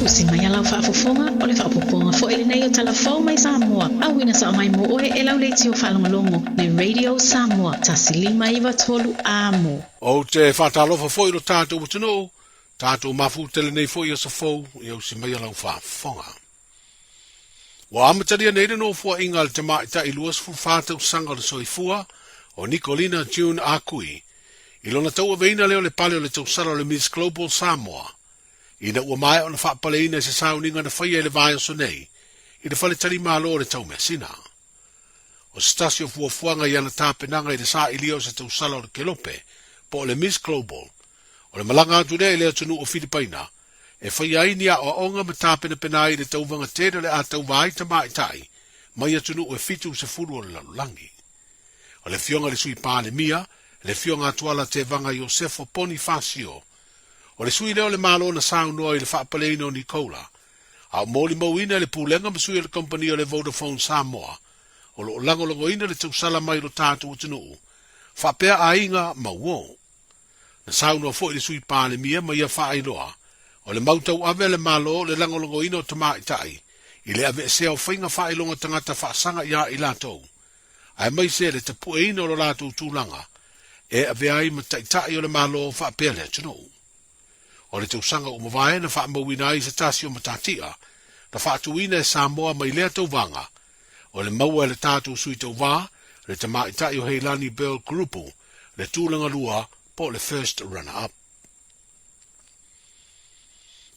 Usi mai a lau faafofoga, o le faaopoopoga foi lenei o Tala Fou mai Samoa, auina sao mai mo oe e lau leitio faalogologo, le Radio Samoa 1593 Amo. Ou te faatalofa foi i lo tatou atunuu, tatou mafuta lenei foi aso fou, ia usi mai a lau faafofoga. Ua amatalia nei le nofoaiga a le tamaitai 24 tausaga o le soifua o Nicolina June Akui i lona tauaveina lea o le pale o le tausala o le Miss Global Samoa ina ua maea ona faapaleina i se sauniga na faia i le vaiaso nei i le faletalimalo o le Taumeasina. O se tasi o fuafuaga i ana tapenaga i le sailia o se tausala o le Kelope po o le Miss Global, o le malaga atu lea i le atunuu o Filipaina e faia ai ni aoaoga ma tapenapena ai i le tauvaga tele o le a tauva ai tamaitai mai atunuu e 70 o le lalolagi. O le Afioga i le Sui Palemia, le Afioga Atuala Tevaga Iosefo Ponifasio, o le sui lea o le Malo na saunoa i le faapaleina o Nicola, a o molimauina e le Pulega ma sui o le kamupani o le Vodafone Samoa, o lo o lagolagoina le tausala mai i lo tatou atunuu, faapea aiga ma uo. Na saunoa foi le Sui Palemia ma ia faailoa, o le mau tauave a le Malo le lagolagoina o tamaitai i le aveesea o faiga faailoga tagata faasaga iā i latou, aemaise le tapueina o lo latou tulaga e avea ai ma taitai o le Malo faapea le atunuu. O le tausaga ua mavae na faamauina ai se tasi o matatia na faatuina e Samoa mai lea tauvaga, o le maua e le tatou sui tauva, le tamaitai o Heilani Burl Kurupu, le tulaga lua po o le first runner up.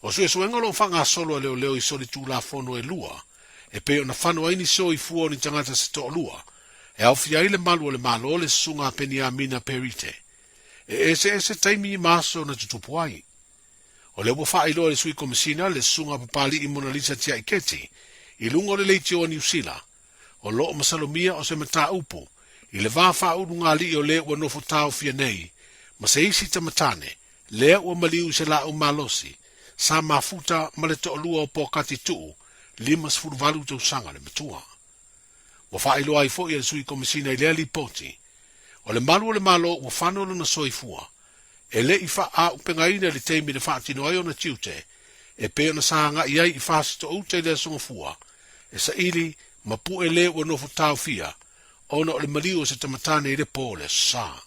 O suesuega o lo o faagasolo a leoleo i solitulafono e lua, e pei ona fano ai ni soifua o ni tagata se toalua, e aofia ai le malu o le Malo le Susuga a Peniamina Perite. E eseese taimi ma aso na tutupu ai. O lea ua faailoa e le Sui Komesina le Susuga a Papali'i Monalisa Tiaiketi i luga o le leitio a Niu Sila, o lo o masalomia o se mataupu i le va faaulugalii o le ua nofo taofia nei ma se isi tamatane lea ua maliu i se laau malosi sa mafuta ma le toalua o Pokati Tuu, 58 tausaga le matua. Ua faailoa ai foi e le Sui Komesina i lea lipoti, o le malu o le Malo ua fano lona soifua, e le i faaaupegaina i le taimi na faatino ai ona tiute, e pei ona sa agai ai i Fasitoo-uta i le Aso Gafua, e saili ma pue le ua nofo taofia ona o le maliu o se tamatane i le po o le Aso Sa.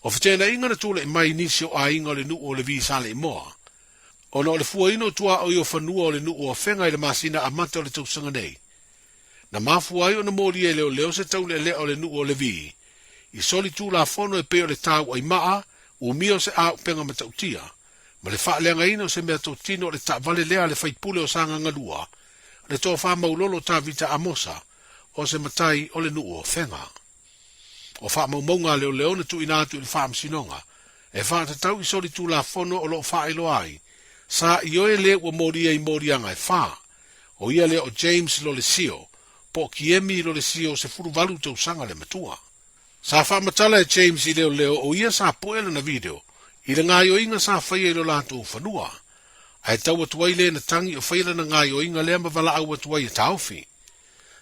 O feteenaiga na tulai mai i nisi o aiga o le nuu o Levi Saleimoa, ona o le fuaina o tuaoi o fanua o le nuu o Afega i le masina amata o le tausaga nei, na mafua ai ona molia e leoleo se taulealea o le nuu o Levi i soli tulafono e pei o le tauai maa, umia o se auupega matautia, ma le faaleagaina o se mea totino o le taavale lea a le faipule o Sagaga 2, le tofa maulolo Tavita Amosa, o se matai o le nuu o Afega. O faamaumauga a leoleo na tuuina atu i le Faamasinoga e faatatau i solitulafono o lo o faailoa ai, sa ioe le ua molia i moliaga e fa, o ia lea o James Lolesio, po o Kiemi Lolesio 18 tausaga le matua. Sa faamatala e James i leoleo o ia sa pue lana video i le gaoioiga sa faia i lo latou fanua, ae tau atu ai le na tagi o faia lana gaoioiga lea ma valaau atu ai e taofi.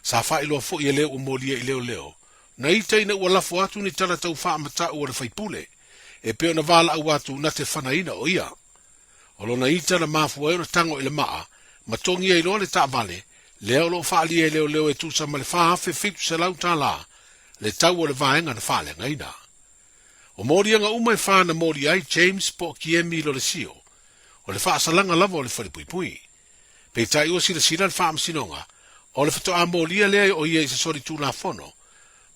Sa faailoa foi e le ua molia i leoleo, na ita ina ua lafo atu ni tala tau faamatau a le faipule, e pei ona valaau atu na te fanaina o ia. O lona ita na mafua ai ona tago i le maa, ma togi ai loa le taavale, lea o lo o faaalia e leoleo e tusa ma le $4,700 le tau o le vaega na faaleagaina. O moliaga uma e fa na molia ai James po o Kiemi Lolesio, o le faasalaga lava o le falepuipui. Peitai ua silasila le Faamasinoga, o le faatoa molia lea o ia i se solitulafono,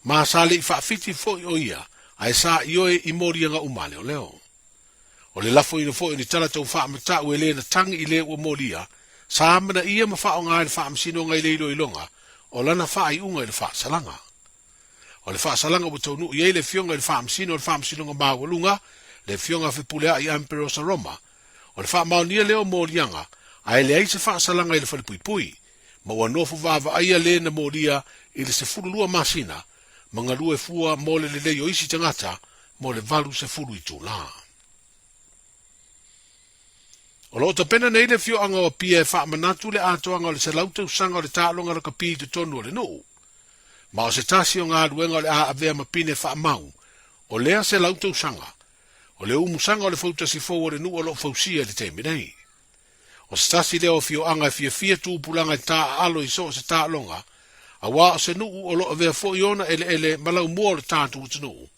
ma sa le i faafiti foi o ia ae sa ioe i moliaga uma a leoleo. O le lafoina foi o ni tala tau faamatau e le na tagi i le ua molia, sa amanaia ma faaaoga e le Faamasinoga i le iloiloga o lana faaiuga i le faasalaga. O le faasalaga ua taunuu i ai le Afioga i le Faamasino o le Faamasinoga Maualuga, le Afioga Fepuleai Amperosa Roma, O le faamaonia lea o moliaga, ae leai se faasalaga i le falepuipui, ma ua nofo vaavaaia le na molia i le 12 masina, ma galue fua mo le lelei o isi tagata mo le 80 itulā. O lo o tapena nei le afioaga o Apia e faamanatu le atoaga o le 100 tausaga o le taaloga lakapi i totonu o le nuu. Ma o se tasi o galuega o le a avea ma pine faamau o lea 100 tausaga. O le umusaga o le fautasi fou o le nuu o lo o fausia i le taimi nei. O se tasi lea o afioaga e fiafia tupulaga i taaalo i so o se taaloga, aua o se nuu o lo o avea foi ona eleele ma laumua o le tatou atunuu.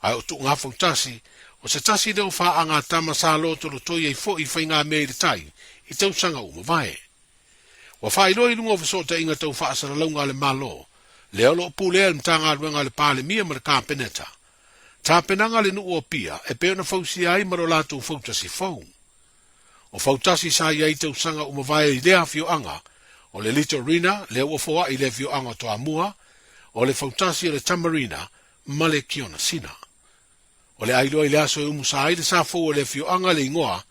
Ae o Tuugafautasi, o se tasi lea o faaga tama sa lotolotoi ai foi i faigamea i le tai i tausaga ua mavae. Ua faailoa i luga o fesootaiga tau faasalalauga a le Malo, lea o lo o pulea e le Matagaluega a le Palemia ma le Kapeneta, tapenaga a le nuu o Apia e pei ona fausia ai ma lo latou fautasi fou. O fautasi sa i ai i tausaga ua mavae i lea afioaga, o le Litorina, lea ua foai i le afioaga o Toamua, o le fautasi o le Tamarina ma le Kionasina. O le ailoa i le aso e umusa ai le sa fou o le afioaga le igoa,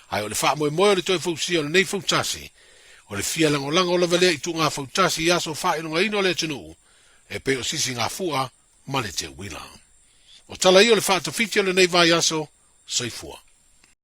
ae o le faamoemoe o le toe fausia o lenei fautasi, o le fia lagolago lava lea i tuuga fautasi i aso faailogaina o le atunuu, e pei o Sisigafua ma le Teuila. O tala ia o le faatafiti o lenei vaiaso, soifua.